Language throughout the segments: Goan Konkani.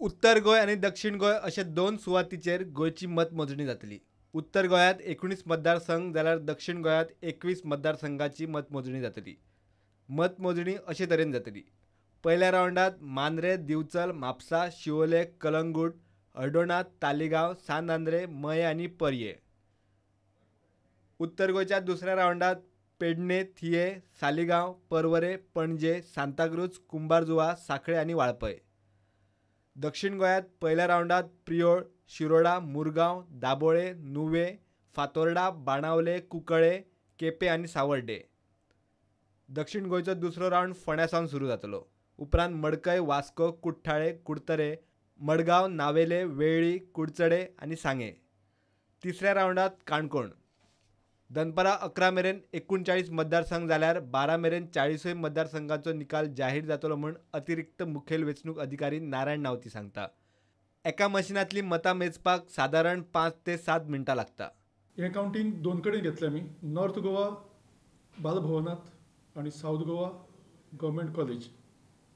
उत्तर गोंय आनी दक्षिण गोंय अशे दोन सुवातीचेर गोंयची मतमोजणी जातली. उत्तर गोंयांत 19 मतदारसंघ जाल्यार दक्षिण गोंयांत 21 मतदारसंघाची मतमोजणी जातली. मतमोजणी अशे तरेन जातली. पयल्या रावंडात मांद्रे, दिवचल, म्हापसा, शिवोले, कलंगूट, हळदोणा, तालिगांव, सांत आंद्रे, मये आनी पर्ये. उत्तर गोंयच्या दुसऱ्या रावंडात पेडणे, थिये, सालिगांव, पर्वरे, पणजे, सांताक्रूज, कुंभारजुवा, सांखळे आनी वाळपय. दक्षिण गोंयांत पयल्या रावंडात प्रियोळ, शिरोडा, मुरगांव, दाबोळे, नुवे, फातोर्डा, बाणावले, कुंकळे, केपें आनी सावर्डे. दक्षिण गोंयचो दुसरो रावंड फोंड्या सावन सुरू जातलो. उपरांत मडकय, वास्को, कुठ्ठाळे, कुडतरे, मडगांव, नावेले, वेळ्ळी, कुडचडे आनी सांगें. तिसऱ्या रावंडात काणकोण. दनपारां 11 मेरेन 39 मतदारसंघ जाल्यार 12 मेरेन 40 मतदारसंघाचो निकाल जाहीर जातलो म्हूण अतिरिक्त मुखेल वेंचणूक अधिकारी नारायण नावती सांगता. एका मशिनांतली मतां मेजपाक सादारण 5 ते 7 मिनटां लागता. हें कावंटींग दोन कडेन घेतलें आमी, नॉर्थ गोवा बालभवनांत आनी सावथ गोवा गव्हर्मेंट कॉलेज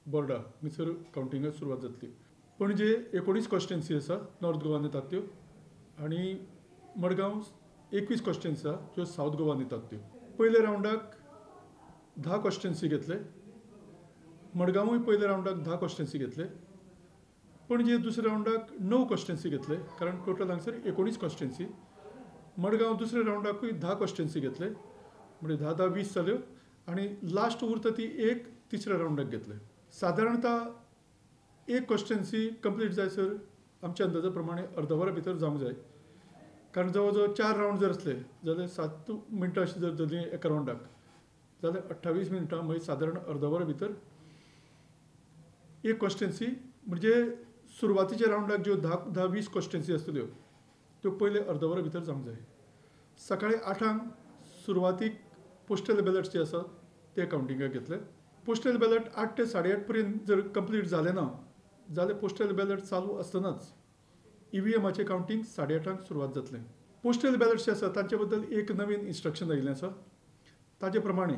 बोर्डा हांगसर कावंटिंगाक सुरवात जातली. पणजे 19 कॉन्स्टिट्युएन्सी आसा नॉर्थ गोवान येतात त्यो, आनी मडगांव 21 कॉन्स्टिट्युएन्सी आसा ज्यो सावथ गोवान येतात त्यो. पयल्या रावंडाक 10 कॉन्स्टिट्युएन्सी घेतले, मडगांवूय पयल्या रावंडाक 10 कॉन्स्टिट्युएन्सी घेतले, पणजे दुसऱ्या रावंडाक 9 कॉन्स्टिट्युएन्सी घेतले, कारण टोटल हांगसर 19 कॉन्स्टिट्युएन्सी. मडगांव दुसऱ्या रावंडाकूय 10 कॉन्स्टिट्युएन्सी घेतले, म्हणजे 10 10 20 जाल्यो, आनी लास्ट उरता ती एक तिसऱ्या रावंडाक घेतले. सादारणता एक कॉन्स्टिट्युएन्सी कंप्लीट जायसर आमच्या अंदाजा प्रमाणे अर्द वरा भितर जावंक जाय, कारण जवळ जवळ 4 रावंड जर आसले जाल्यार 7 मिनटां अशी जर जाली एका रावंडाक जाल्यार 28 मिनटां, मागीर सादारण अर्द वरा भितर एक कॉन्स्टिट्युएन्सी, म्हणजे सुरवातीच्या रावंडाक ज्यो 10 10 20 कॉन्स्टिट्युएन्सी आसतल्यो त्यो पयले अर्द वरा भितर जावंक जाय. सकाळी 8 सुरवातीक पोस्टल बॅलट्स जे आसात ते कावंटिंगाक घेतले. पोस्टल बॅलट 8 ते 8:30 पर्यंत जर कंप्लीट जालें ना जाल्यार पोस्टल बॅलट चालू आसतनाच ईव्हीएमाचें कावंटींग 8:30 सुरवात जातलें. पोस्टल बॅलट्स जे आसा तांचे बद्दल एक नवीन इन्स्ट्रक्शन आयिल्लें आसा, ताजे प्रमाणे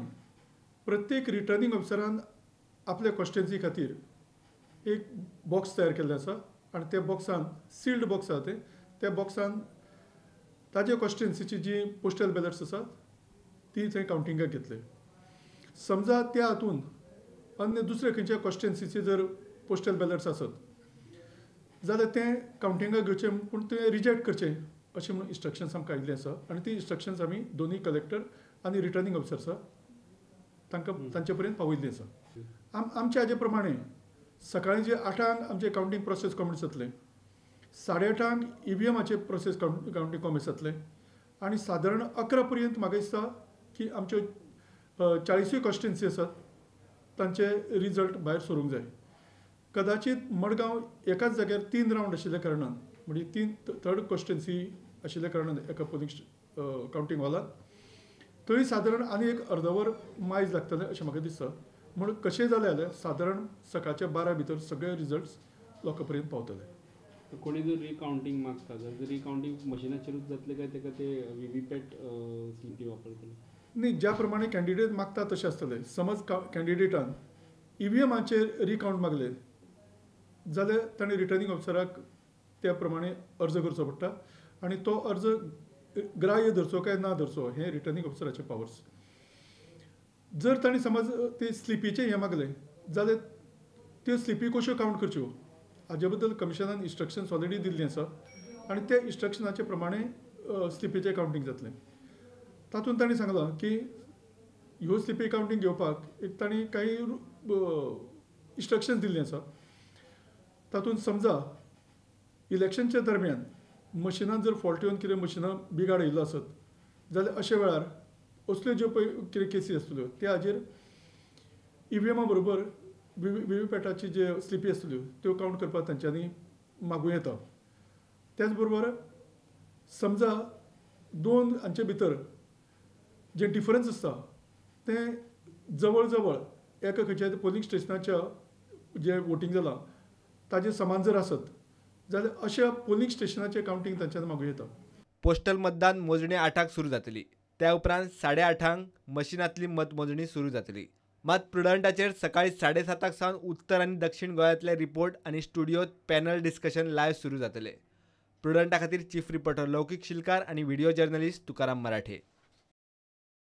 प्रत्येक रिटर्निंग ऑफिसरान आपल्या कॉन्स्टिट्युएन्सी खातीर एक बॉक्स तयार केल्लें आसा, आनी त्या बॉक्सान, सिल्ड बॉक्स आसा तें, त्या बॉक्सान ताजे कॉन्स्टिट्युएन्सीची जी पोस्टल बॅलट्स आसात ती थंय कावंटिंगाक घेतले. समजा त्या हातून अन्य दुसऱ्या खंयच्या कॉन्स्टिट्युएन्सीचे जर पोस्टल बॅलट्स आसत जाल्यार तें कावंटिंगाक घेवचें, पूण तें रिजेक्ट करचें अशें म्हणून इन्स्ट्रक्शन्स आमकां आयिल्लें आसा, आनी ती इन्स्ट्रक्शन्स आमी दोनूय कलेक्टर आनी रिटर्निंग ऑफिसर आसा तांकां तांचे पर्यंत पावयिल्लीं आसा. आमच्या हाजे प्रमाणे सकाळीं जे 8 आमचें कावंटींग प्रोसेस कॉमेन्स जातलें, 8:30 ईव्हीएमाचें प्रोसेस कावंटींग कॉमेन्स जातलें, आनी सादारण 11 पर्यंत म्हाका दिसता की आमच्यो 40 कॉन्स्टिट्युएन्सी आसात तांचे रिजल्ट भायर सरूंक जाय. कदाचित मडगांव एकाच जाग्यार 3 रावंड आशिल्ल्या कारणान, म्हणजे 3 थर्ड कॉन्स्टिट्युएन्सी आशिल्ल्या कारणान एका पोलिंग कावंटींग हॉलांत थंय सादारण आनी एक अर्दवर मायज लागतलें अशें म्हाका दिसता. म्हूण कशें जालें जाल्यार सादारण सकाळच्या 12 भितर सगळे रिजल्ट्स लोकां पर्यंत पावतले. कोणी जर रिकावंटींग मागता जाल्यार रिकावंटींग मशिनाचेरूच जातलें काय ताका ते व्हीव्हीपॅट स्लिपी वापरतले? न्ही, ज्या प्रमाणे कॅन्डिडेट मागता तशें आसतलें. समज कॅन्डिडेटान ईव्हीएमाचेर रिकावंट मागलें जाल्यार ताणें रिटर्निंग ऑफिसराक त्या प्रमाणे अर्ज करचो पडटा, आनी तो अर्ज ग्राह्य धरचो काय ना धरचो हें रिटर्निंग ऑफिसराचे पावर्स. जर ताणें समज ते स्लिपीचें हें मागलें जाल्यार त्यो स्लिपी कश्यो कावंट करच्यो हाजे बद्दल कमिशनान इन्स्ट्रक्शन्स ऑलरेडी दिल्लीं आसा, आनी त्या इन्स्ट्रक्शनाचे प्रमाणे स्लिपीचें कावंटींग जातलें. तातूंत ताणें सांगलां की ह्यो स्लिपी कावंटींग घेवपाक एक ताणें कांय इन्स्ट्रक्शन्स दिल्लीं आसा. तातूंत समजा इलेक्शनच्या दरम्यान मशिनान जर फॉल्ट येवन कितें मशिनां बिगाड येयल्लो आसत जाल्यार अशे वेळार असल्यो ज्यो पळय कितें केसी आसतल्यो त्या हाजेर ईव्हीएमा बरोबर व्हीव्हीपॅटाची जे स्लिपी आसतल्यो त्यो कावंट करपाक तांच्यांनी मागूं येता. त्याच बरोबर समजा दोन हांचे भितर जे डिफरन्स आसता तें जवळ जवळ एका खंयच्या पोलिंग स्टेशनाच्या जें वोटींग जालां ताजे समान जर आसत जाल्यार अशा पोलिंग स्टेशनाचें कावंटींग तांच्यान मागूं येता. पोस्टल मतदान मोजणी 8 सुरू जातली. त्या उपरांत 8:30 मशिनांतली मतमोजणी सुरू जातली. मात प्रुडंटाचेर सकाळी 7:30 सावन उत्तर आनी दक्षिण गोंयांतले रिपोर्ट आनी स्टुडियोत पॅनल डिस्कशन लायव्ह सुरू जातले. प्रुडंटा खातीर चीफ रिपोर्टर लौकीक शिलकार आनी व्हिडिओ जर्नलिस्ट तुकाराम मराठे.